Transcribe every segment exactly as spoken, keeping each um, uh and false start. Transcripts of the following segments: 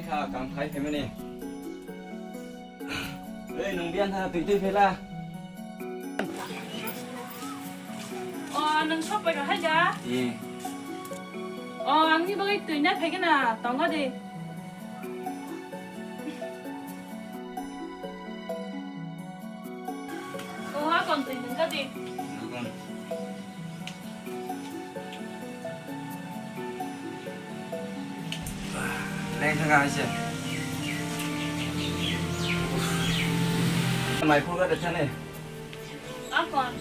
Ha, kam khai phaimani. Ei, nwng biyan ha, twi twi phela. O, nwng sok pai hai ja? Ee. O, angni bagwi twi na phai gana, tongo de. O, ha kon twi nwng ga de. Nwng kon. Leng thang ang se. Mai phone ka de thane. Akon.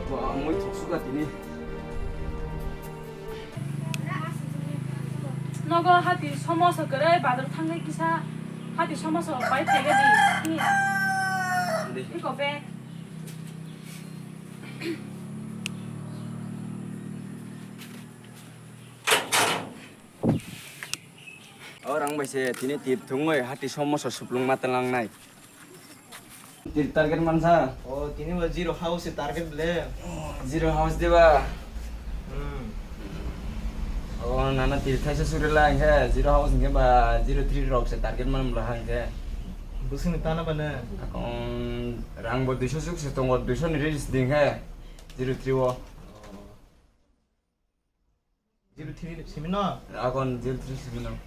Bo ang mui thok suka tini. Nogo hati somoso kwrwi badal thangwi kisa hati somoso pai phaiga di. Di. Iko be. O rang bai se tini tip thungwi hati somoso suplung ma talangnai. Tir target mansa. O, tini bo zero house se target ble. Zero house de ba? Hmm. O, nana tir thaisa surila hingke zero house hingke ba zero three rok se target man bla hingke. Busini tana ba ne? Akon rang bo duiso suk se tongo, duiso ni reis ding he. Zero three o. Zero three simi no? Akon zero three simi no.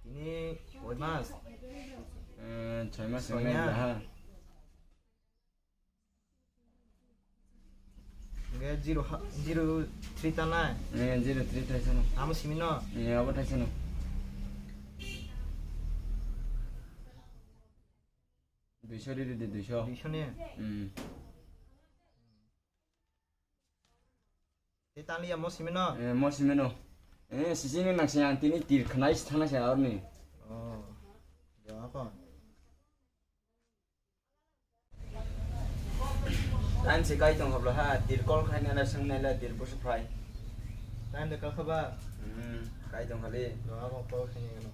Ini koi mas? Eh, choi mas. Sonya. Ini ha. Nge zero ha, zero three ta nai? Eh, zero three ta sano. Amo simi no? Eh, abo ta sano. Duiso riri di duiso. Duiso ni? Hmm. Tei tanliya mo simino? Eh, mo simino. Eh, sisini nang se ang tini tir khnai se thangna se arni. Oh. Ya apa? Time se kai tong hablo ha, tir call khai nela seng nela tir busu phai. Time de kal khaba? Hmm, kai tong hali. Ya apa call khai nela?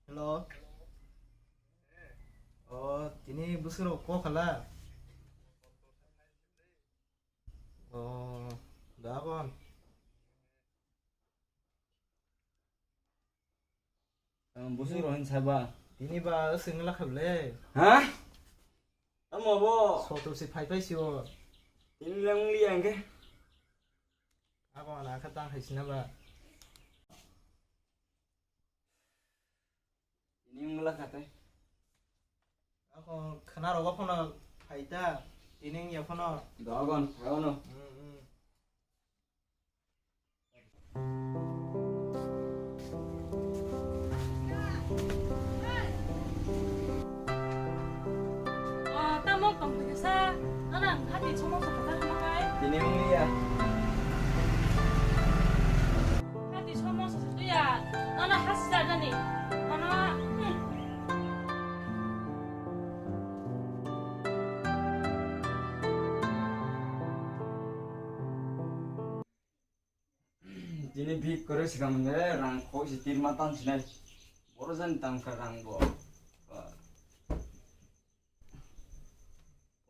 Hello. Oh, tini bwswk rok kok khala? Oh, da kon. Ang busu rohin saba. Tini ba swng la khable. Ha? Amo bo. Sotul si phai phai si o. Tini lang li ang ke. Abo na kha tang hai sina ba. Tini mula kha tai. Ako khana rogo phono phai ta. Tini ya phono. Dogon, dogon. Hmm, hmm. Oh, tamo tong pisa. Nana hati chomok sa kata hama kai. Tini ungya. Hati chomok sa tu ya. Nana hasi sa dani. Nana. Hmm. Tini bik kore sikam ne rang khoi si tirma tan sinai. Boro jan tang kha rang bo.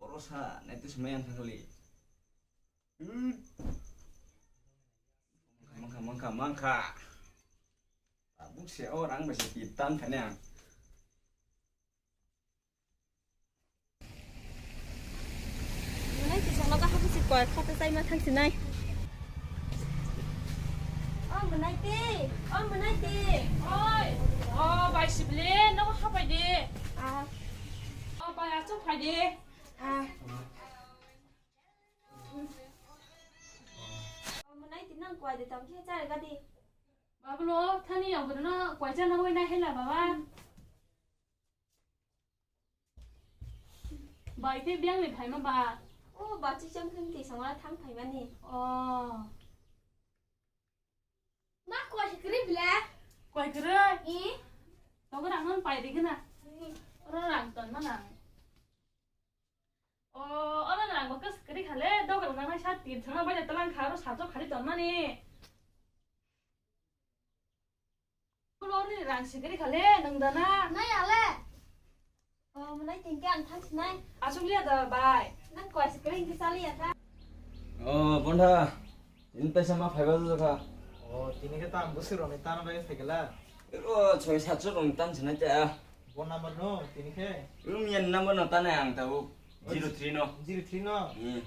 Boro sa nai tu semai ang thangli. Mangkha, mangkha, mangkha. Tabuk se o rang bai se tir tan thani ang. Mwnai tisano kaham si koi khata chaima thang sinai. O mwnai ti, o mwnai ti. Oi, o bai sibli, no hapai di. Ah. O bai achuk phai di. Ah. O mwnai ti nang koi de tam khe chare gadi. Bablo thani yong no koi cha no wai na hela baba. Bai te biang ni phaima ba? O ba chichang khang ti sangla thang phaimani. O. Ma, koi kwrwi bile? Koi kwrwi? I? Togo rang non pai di gana. I. Oro rang ton ma nang. O, oro rang bo kwrwi khale, dogra nang sa tir thang bai talang kha, oro sa to khali ton mani. Lorni rang sikiri khale, nang dana. Nai ale. O, manai tingke ang thang sinai. Asuk liya da bai. Nang koi sikiri hingke sali ya ta. O, Bondha, tini taisa ma phaiba jajak kha. O, tini khe tam bwswk rokni tana bai phaikala. O, soi satso rokni tan sinai ta. Bo number no, tini khe. Room yan number no tanai ang tabuk. O, zero three no. Zero three no? Hmm.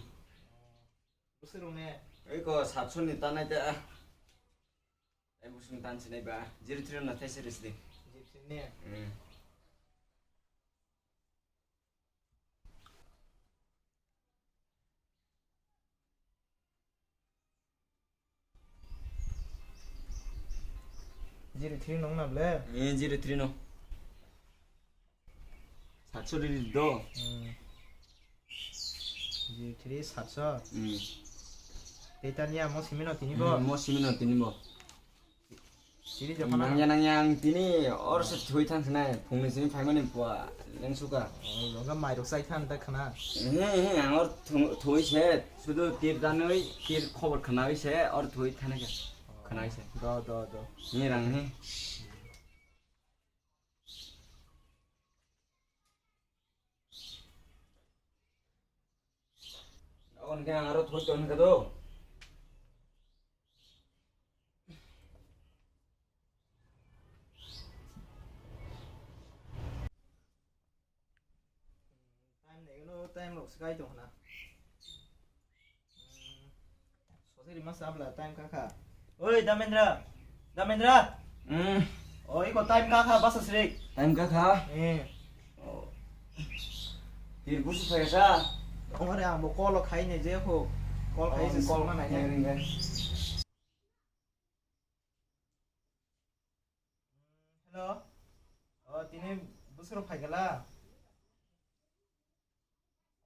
Bwswk rokni. Oi ko satso ni tanai ta. Ai, busung tan sinai ba, zero three no thai series di. Zero three ne? Hmm. Zero three nong na ble? Eh, zero three no. Satso riri do. Hmm. G three satso. Hmm. Tei tani amo simi no tini bo? Hmm, mo simi no tini bo. Siri jokha na. Nangya, nangya, ang tini or se thwi thang sinai, phungni simi phaimani pua, lengsuka. Oh, jokha mairok sai than ta khana. He, he, ang or thu-, thwi se, sudu tir danwi, tir khobor khnawi se, or thwi thane khe. Khnawi se. Do, do, do. Ni rang he. Aboni khe ang aro thoi tong kha do. Time naikhe no, time rok swkai tong khna. Hmm. Sosai rima sabla time kakha. Oi, Damendra! Damendra! Hmm. Oh, iko time kakha, basa srik. Time kakha? Eh. Oh. Tir busu phai sa? Ongare ang bo call khai ne je ho. Call khai se call ma nai ne. Ring ring. Hello. Oh, tini busuro phaikala.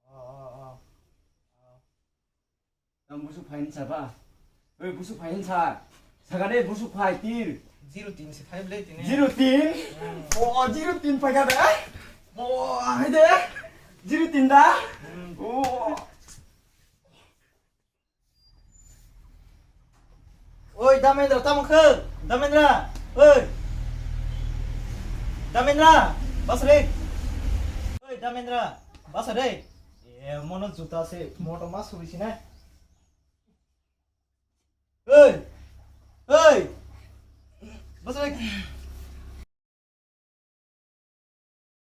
Oh, oh, oh. Oh. Ang busuk phain sa ba? Oi, busuk phain sa. Sagade busuk phai tir. Zero tin se phai ble tini. Zero tin? Hmm. Oh, zero tin phaikade. Oh, hai de. Zero tin da? Hmm. Oh. Oi, Damendra, tamo khe? Damendra, oi. Damendra, basa re. Oi, Damendra, basa re. E, mono juta se, moto ma suri sine. Oi, oi. Basa re.